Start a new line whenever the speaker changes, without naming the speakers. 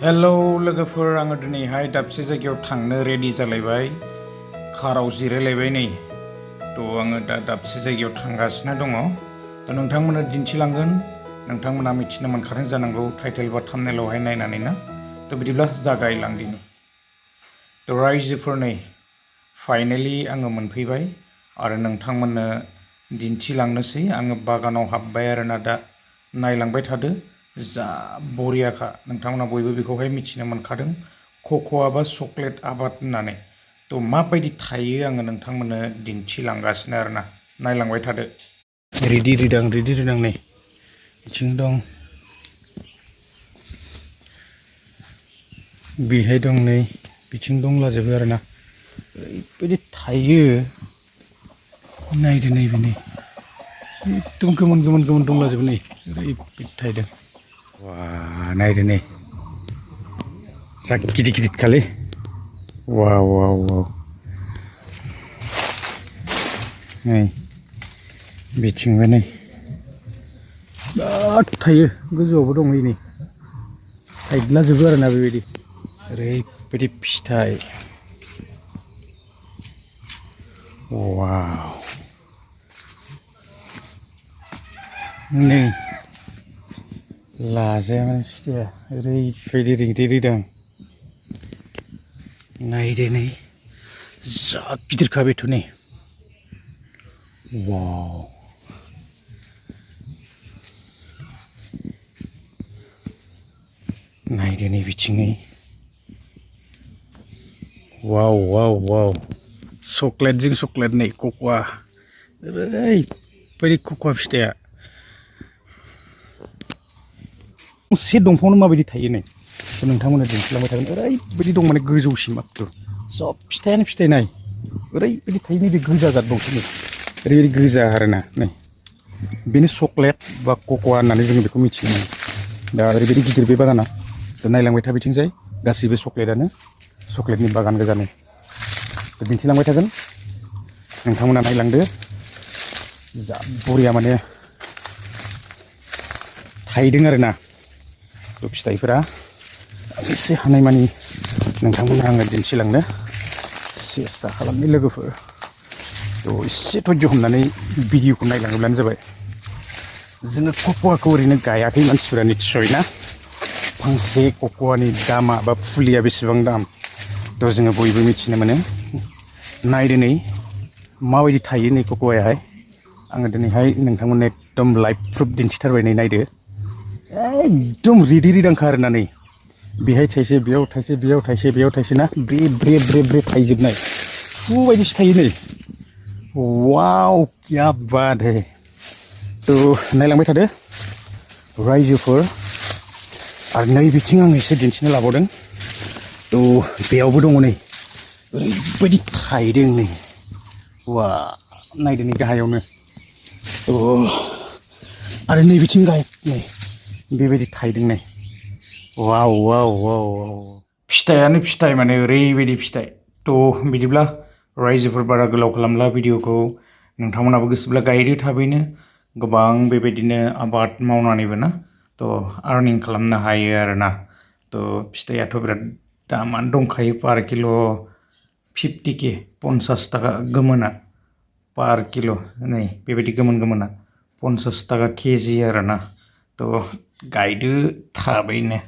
hello लोगोफोर आङो दिनैहाय दाबसे जायगायाव थांनो रेडि जालायबाय काराव जिरायलायबाय नै आङो दा दाबसे जायगायाव थांगासिनो दङ नोंथांमोननो दिन्थिलांगोन नोंथांमोना मिथिनो मोनखादों जानांगौ टाइटेल बा थाम्बनेलावहाय नायनानै ना बिदिब्ला जागायलांदिनि रायजोफोरनि फाइनालि आङो मोनफैबाय आरो नोंथांमोननो दिन्थिलांनोसै आङो बागानाव हाबबाय आरोना दा नायलांबाय थादो जा बरियाखा नोंथांमोना बयबो बेखौहाय मिथिनो मोनखादों कक'आ बा चकलेट आबाद होननानै माबायदि थायो आङो नोंथांमोननो दिन्थिलांगासिनो आरोना नायलांबाय थादो रेडि रिदां नै बिथिं दं बेहाय दं नै बिथिं दंलाजोबो आरोना ओरैबायदि थायो नायदो नैबे नै एकदम गोमोन दंलाजोबो नै ओरैबायदि थायदों वा नायदो नै जा गिदिर खालै वाव नै बिथिंबो नै बिराद थायो गोजौआवबो दं नै थाइदलाजोबो आरोना बेबायदि ओरैबायदि फिथाइ वाव नै लाजाया माने फिथाइया ओरैबायदि रिदि रिदां नायदो नै जा गिदिरखा बेथ' नै वाव नायदो नै बिथिङै वाव चकलेटजों चकलेट नै कक'आ ओरैबायदि कक'आ फिथाइया से दंफाङावनो माबायदि थायो नै नोंथांमोननो दिन्थिलांबाय थागोन ओरैबायदि दं माने गोजौसिम आपटु सब फिथाइयानो फिथाइ नाय ओरैबायदि थायो नैबे गोजा जाद दंसै नै ओरैबायदि गोजा आरोना नै बेनो चकलेट बा कक'आ होननानै जोङो बेखौ मिथिनो मोनो दा ओरैबायदि गिदिर बे बागाना नायलांबाय था बिथिंजाय गासैबो चकलेटनि बागान गोजा नै दिन्थिलांबाय थागोन नोंथांमोना नायलांदो जा बरिया माने थायदों आरोना फिथाइफोरा एसे हानायमानि नोंथांमोना आङो दिन्थिलांनो सेस्था खालामनि लोगोफोर एसे धैर्य हमनानै भिडिअखौ नायलाङोब्लानो जाबाय जोङो कक'आखौ ओरैनो गायाखै मानसिफोरा निस्सय ना फांसे कक'आनि दामा बा फुलिया बेसेबां दाम जोङो बयबो मिथिनो मोनो नायदो नै माबायदि थायो नै कक'आयाहाय आङो दिनैहाय नोंथांमोननो एकदम लाइभ प्रुफ दिन्थिथारबाय नै नायदो एकदम रिदि रिदांखा आरोना नै बेहाय थाइसे बेयाव थाइसे बेयाव थाइसे बेयाव थाइसे ना ब्रे थाइजोबनाय बायदिसो थायो नै वाव क्या बात है नायलांबाय थादो रायजोफोर आरो नै बिथिं आं एसे दिन्थिनो लाबावदों बेयावबो दङ नै ओरैबायदि थायदों नै वा नायदो नै गाहायावनो आरो नै बिथिं गाहाय नै बेबायदि थायदों नै वाव फिथाइयानो फिथाइ माने ओरैबायदि फिथाइ बिदिब्ला रायजोफोर बारा गोलाव खालामला भिडिअखौ नोंथांमोनाबो गोसोब्ला गायदो थाबैनो गोबां बेबायदिनो आबाद मावनानैबो ना आर्निं खालामनो हायो आरोना फिथाइयाथ' बिराद दामानो दंखायो पार किल' 50K 50 थाखा गोमोना पार किल' नै बेबायदि गोमोना 50 थाखा केजि आरोना गायदो थाबैनो